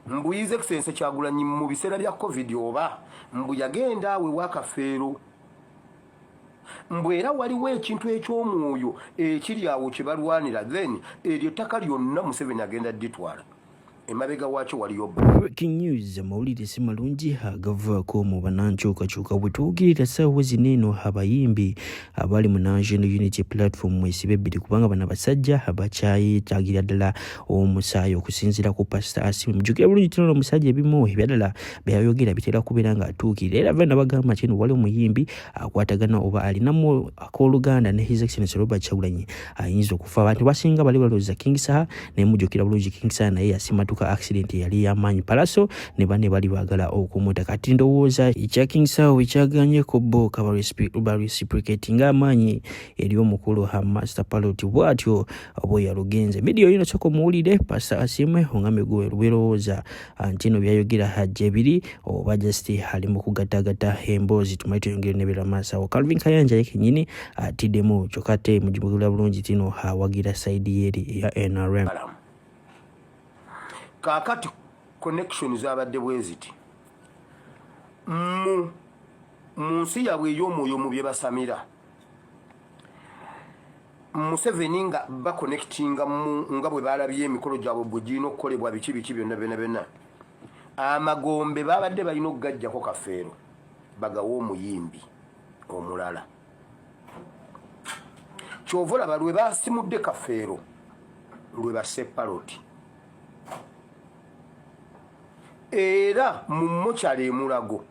Mbu His Excellency Kyagulanyi mu biseera bya Covid oba mbu yagenda awe wa Kafeero, mbu era waliwo ekintu eky'omwoyo ekiri awo kye balwanira, then eryo ettaka lyonna Museveni agenda dditwala, emabega waakyo waliyo. Breaking news, amawulire si malungi agavaako mu bannankyukakyuka. Bwe tuwugirira ssaawa zino eno, abayimbi abali mu National Unity Platform mwesibe ebbiri, kubanga bano abasajja bakyayetaagira ddala omusaayi. Okusinziira ku Pasita Asiimwe, mujjukire bulungi tinono omusajja ebimu ebyaddala byayogera bitera kubeera ng'atuukirira. Era va nabagamba kino, wali omuyimbi akwatagana oba alinamu akooluganda ne His Excellency Robert Kyagulanyi ayinza okufa. Abantu basinga bali balowooza King Saha, naye mujjukira bulungi King Saha naye yasimatuka accident eyali y'amaanyi, Palaso ne banne bali baagala okumuta. Kati ndowooza ekya King Saha wekyaganyeko bo ka bareciprocatinga amaanyi eri omukulu Master Parrot, bw'atyo bwe yalugenze. Vidiyo yino sooka omuwulire Pastor Asiimwe, ongambe gwe lwerowooza nti no byayogera gyebiri oba just ali mu kugattagatta emboozi. Tumale tuyongere nebira maaso awo. Calvin Kayanja ye kennyini atiddemu, kyokka ate mugimugula bulungi tino awagira side yeri eya NRM. Kaakati connection zabadde bwe ziti mu nsi yaabwe ey'omwoyo mu bye basamira Museveni nga baconnectinga nga bwe balabye emikolo gyabwe bwe girina okukolebwa, biki biki byonna byonna byonna. Amagombe babadde balina okugajjako Kafeero bagawe omuyimbi omulala. Kyova olaba lwe basimudde Kafeero lwe basse Parrot. Era mu mokyalo emulago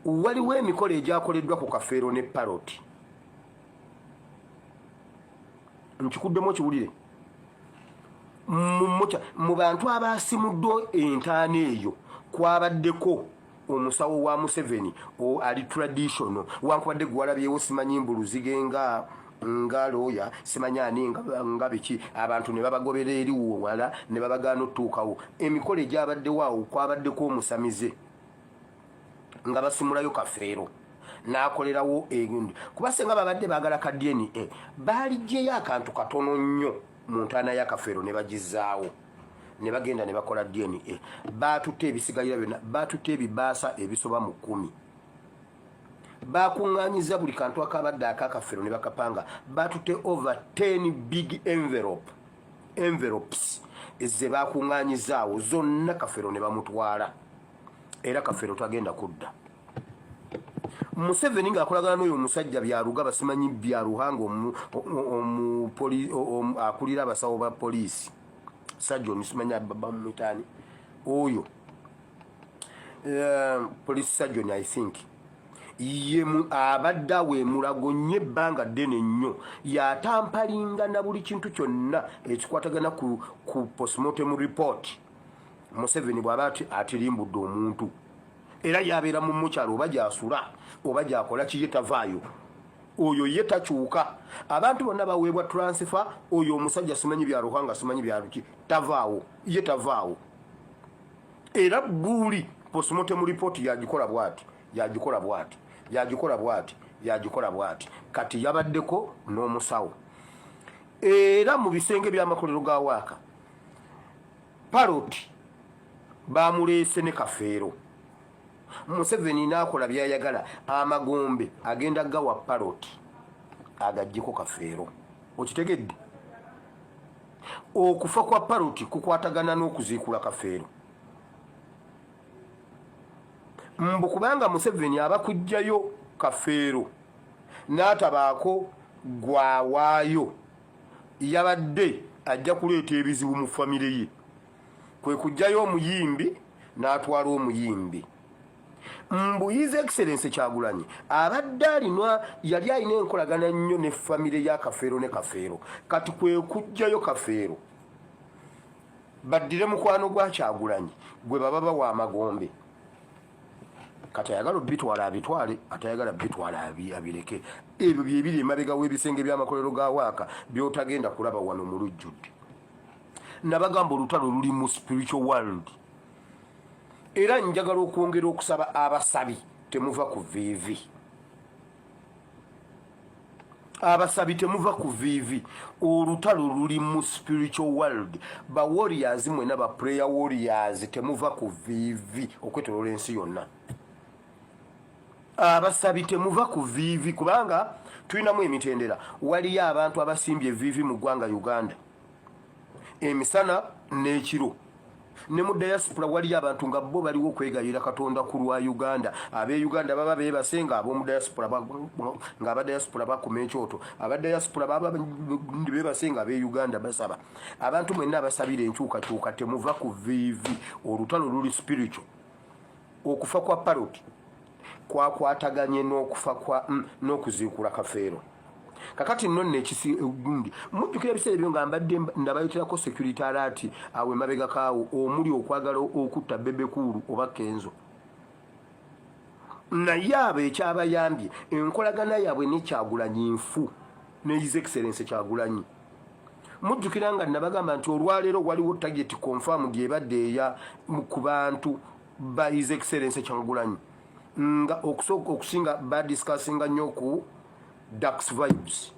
waliwo emikolo egyakoleddwa ku Kafeero ne Parrot. Nkikuddemu okiwulire, mu bantu abasimuddwa entaana eyo kwabaddeko omusawo wa Museveni ali traditional, wankubadde gwalabyewo simanyi mbuluzige nga looya, simanyi ani nga biki. Abantu ne babagobera eri wala ne babagaana otutuukawo. Emikolo egyabaddewo awo kwabaddeko omusamize nga basimulayo Kafeero n'akolerawo ebindi, kuba senga babadde baagala ka DNA baaligyeyo akantu katono nnyo mu ntaana ya Kafeero ne bagizaawo ne bagenda ne bakola DNA. Baatutte ebisigalira byonna, baatutte ebibaasa ebisoba mu 10, bakuŋŋaanyiza buli kantu akabadde akakafeero ne bakapanga. Baatutte over 10 big envelopes ze bakuŋŋaanyizaawo zonna, Kafeero ne bamutwala. Era Kafeero tagenda kudda. Museveni ng'akolagana n'oyo omusajja Byaruga, basimanyi Byaruhanga, akulira abasawo ba poliisi, surgeon, simanyi bamumitaani oyo, police surgeon, I think ye abadde awo emulago nnyo ebbanga ddene nnyo, yatampalinga na buli kintu kyonna ekikwatagana ku postmortem report. Museveni bw'aba atirimbudde omuntu, era yabeera mu mukyalo oba gyasula oba gyakola kiye, tavaayo. Oyo ye takyuka. Abantu bonna baweebwa transfer, oyo omusajja simanyi Byaruhanga, simanyi byaruki, tavaawo, ye tavaawo. Era buli postmortem report yagikola bwati, yagikola bwati, yagikola bwati, yagikola bwati. Kati yabaddeko n'omusawo era mu bisenge by'amakolero ga Waaka. Parrot bamuleese ne Kafeero. Museveni n'akola byayagala, amagombe agenda gawa Parrot agaggyeko Kafeero. Okitegedde? Okufa kwa Parrot kukwatagana n'okuziikula Kafeero. Mbu kubanga Museveni aba kuggyayo Kafeero n'atabaako gwawaayo, yabadde ajja kuleeta ebizibu mu famire ye, kwe kuggyayo omuyimbi n'atwala omuyimbi. Mbu His Excellence Kyagulanyi abadde alina, yali alina enkolagana nnyo ne famire ya Kafeero ne Kafeero. Kati kwe kuggyayo Kafeero baddire mukwano gwa Kyagulanyi gwe baba bawa amagombe. Kati ayagala obitwala abitwale, atayagala bitwala abireke. Ebyo byebiri emabega w'ebisenge by'amakolero ga Waaka byotagenda kulaba wano mu lujjudde. Nabagamba olutalo luli mu spiritual world. Era njagala okwongera okusaba abasabi, temuva ku viivi. Abasabi temuva ku viivi, olutalo luli mu spiritual world. Ba warriors mwena, ba prayer warriors, temuva ku viivi okwetolola ensi yonna. Abasabi temuva ku viivi, kubanga tulinamu emitendera. Waliyo abantu abasimbye eviivi mu ggwanga Uganda emisana n'ekiro, ne mu diaspora waliyo abantu nga bo baliwo okwegayira Katonda ku lwa Uganda. Ab'e Uganda baba beebase nga ab'omu diaspora, nga aba diaspora bakuma ekyoto. Aba diaspora baba beebase nga ab'e Uganda basaba. Abantu mwenna abasabira enkyukakyuka, temuva ku viivi, olutalo luli spiritual. Okufa kwa Paroti kwakwataganye n'okufa kwa n'okuziikula Kafeero. Kakati nno nno ekisi gundi, mujjukira ebiseera ebyo nga mbadde ndabayoterako security alert awo emabega kaawo, omuli okwagala okutta Bebe Cool oba Kenzo. Naye abo ekyabayambye, enkolagana yaabwe ne Kyagulanyi nfu, ne His Excellence Kyagulanyi. Mujjukira nga nabagamba nti olwaleero waliwo target confirmed ebadde eya ku bantu ba His Excellence Kyagulanyi, nga okusooka okusinga badiscussinga nnyo ku Dax Vibes.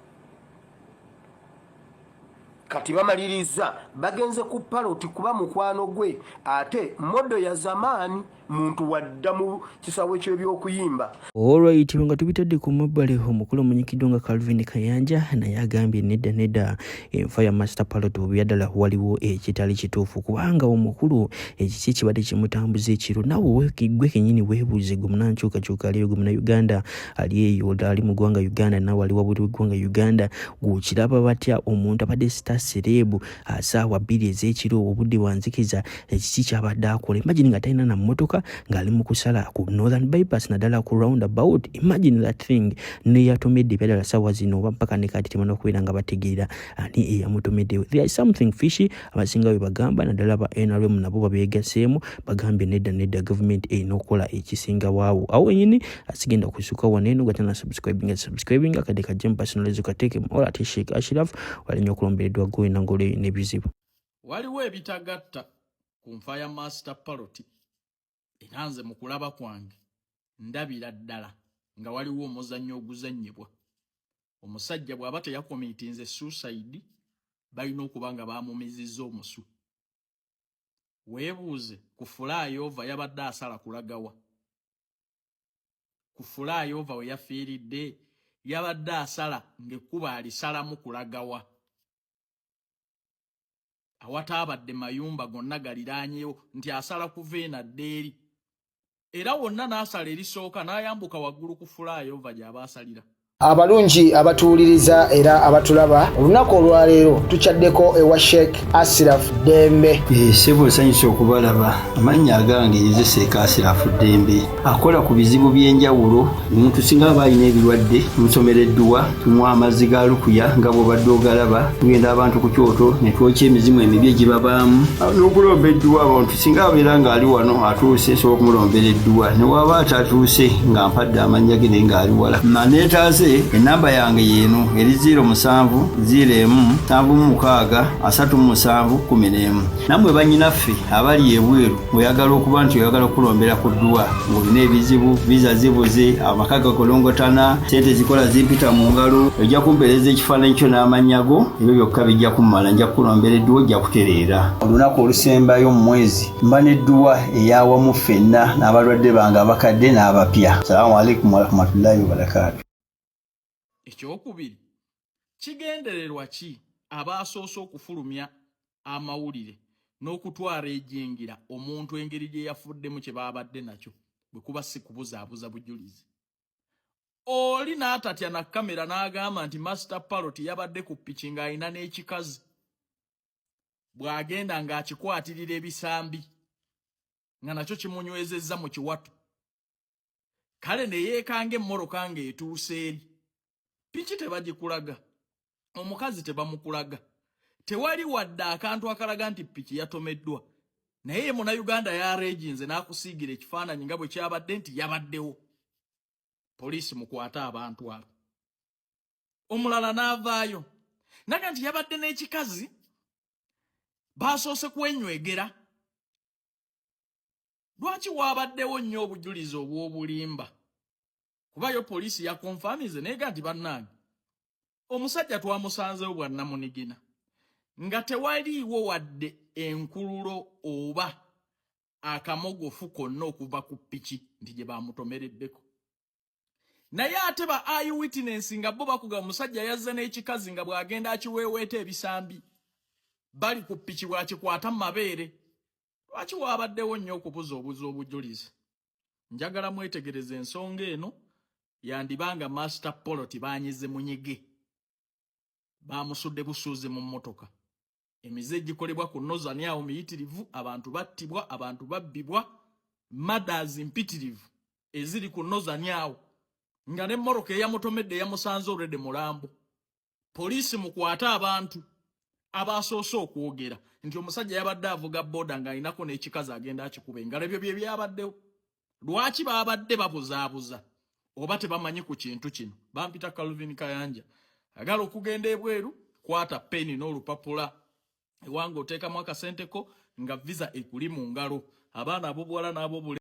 Kati bamaliriza bagenze ku Paroti, kuba mukwano gwe, ate model ya zamaani, muntu wadda mu kisaawe ky'ebyokuyimba. Alright, nga tubitadde ku mabbali, omukulu omanyikiddwa nga Calvin Kayanja naye agambye nedda nedda, enfa ya Master Parrot byaddala waliwo ekitali kituufu, kubanga omukulu ekiki kibadde kimutambuza ekiro? Naawe gwe kenyini weebuuze, gwe munankyukakyuka aliyo, gwe Munauganda ali eyo, ali mu ggwanga Uganda, naawe ali wabweru w'eggwanga Uganda, gwokiraba batya omuntu abadde star celeb asaawa 2 ez'ekiro, obudde bwanzikiza, ekiki kyabadde akola? Imagine nga talina na mmotoka, ng'ali mu kusala ku Northern Bypass, naddala ku roundabout. Imagine that thing. Neyatomedde ebyaddala saawa zino oba mpaka ne kati temana okubeera nga bategeera ani eyamutomedde. There is something fishy, abasinga bwe bagamba, naddala ba NRM nabo babeegaseemu, bagambye nedda nedda, gavumenti erina okukola ekisinga waawo. Awo wenyini asigenda kusuka waneeno gatana subscribing, subscribing akadde kajje mu personalizo kateeke mu all. Ate Sheikh Ashraf walinnya okulombereddwa gwena ngole n'ebizibu. Waliwo ebitagatta ku nfa ya Master Paroti, era nze mu kulaba kwange ndabira ddala nga waliwo omuzannyo oguzannyibwa. Omusajja bw'aba teyacommittinze suicide, balina okuba nga bamumizizza omusu. Weebuuze, ku flyover yabadde asala kulagawa? Ku flyover we yafiiridde yabadde asala ng'ekkubo alisalamu kulagawa, awataabadde mayumba gonna galiraanyewo, nti asala kuva eno adda eri, era wonna n'asala erisooka n'ayambuka waggulu ku flyover gy'aba asalira? Abalungi abatuwuliriza era abatulaba, olunaku olwaleero tukyaddeko ewa Sheikh Asiraf Ddembe. Ssebo, nsanyusa okubalaba. Amannya agange nze Sheikh Asirafu Ddembe, akola ku bizibu by'enjawulo. Omuntu singa aba alina ebirwadde, tumusomera edduwa, tumuwa amazzi ga lukuya nga bw'obadde ogalaba. Tugenda abantu ku kyoto ne twokya emizimu emibi egibabaamu n'okulomba edduwa. Abantu singa abeera ng'ali wano atuuse, sobola okumulombera edduwa, ne waba atatuuse nga mpadde amannya ge naye ng'ali wala naneetaase. Enamba yange yeeno eri 07 01 76 37 11. Nammwe bannyinaffe abali ebweru, ng'oyagala okuba nti oyagala okulombera ku dduwa, ng'olina ebizibu, visa zibuze, amaka gakolongotana, sente zikola zimpita mu ngalo, ojja kumpeereza ekifaananyi kyo n'amannya go, ebyo byokka bijja kummala, nja kukulombera edduwa, ojja kutereera. Olunaku olusembayo mu mwezi mba n'edduwa eyawamu ffenna n'abalwadde bange abakadde n'abapya. Salaamu alaikum warahmatullahi wabarakaatu. Ekyokubiri, kigendererwa ki abaasoose okufulumya amawulire n'okutwala ejingira omuntu engeri gye yafuddemu kye baabadde nakyo, bwe kuba si kubuzaabuza bujulizi? Oli n'atatya na kamera n'agamba nti Master Parot yabadde ku piki ng'alina n'ekikazi, bw'agenda ng'akikwatirira ebisambi, nga nakyo kimunywezezza mu kiwato. Kale ne yeekanga emmoroka ng'etuuse eri, piki tebagikulaga, omukazi tebamukulaga, tewali wadde akantu akalaga nti piki yatomeddwa. Naye ye Munnayuganda yareeginze n'akusiigira ekifaananyi nga bwe kyabadde nti yabaddewo. Poliisi mukwate abantu abo. Omulala n'avaayo naga nti yabadde n'ekikazi, basoose kwenywegera. Lwaki waabaddewo nnyo obujulizi obw'obulimba? Kuba yo poliisi yaconfirminze neega nti bannange. Omusajja twamusanzewo bwannamunigina nga tewaliiwo wadde enkululo oba akamogofu konna okuva ku piki nti gye bamutomereddeko. Naye ate ba eye witness nga bo bakuga omusajja yazze n'ekikazi nga bw'agenda akiweeweeta ebisambi bali ku piki bw'akikwata mu mabeere. Lwaki waabaddewo nnyo okubuza obuza obujulizi? Njagala mwetegereze ensonga eno. Yandibanga Master Poloti banyize munyige, bamusudde busuuzi mu mmotoka. Emize egikolebwa ku Northern awo miyitirivu, abantu battibwa, abantu babbibwa, murders mpitirivu eziri ku Northern awo, nga n'emmotoka eyamutomedde yamusanze olwedde mulambo. Poliisi mukwate abantu abasoose okwogera nti omusajja yabadde avuga boda ng'alinako n'ekikazi agenda akikuba engalo. Ebyo bye byabaddewo. Lwaki babadde babuzaabuza oba tebamanyi ku kintu kino? Bampita Calvin Kayanja. Agala okugenda ebweru, kwata peni n'olupapula. Ewange oteekamu akasenteko nga visa ekuli mu ngalo. Abaana ab'obuwala n'ab'obulenzi.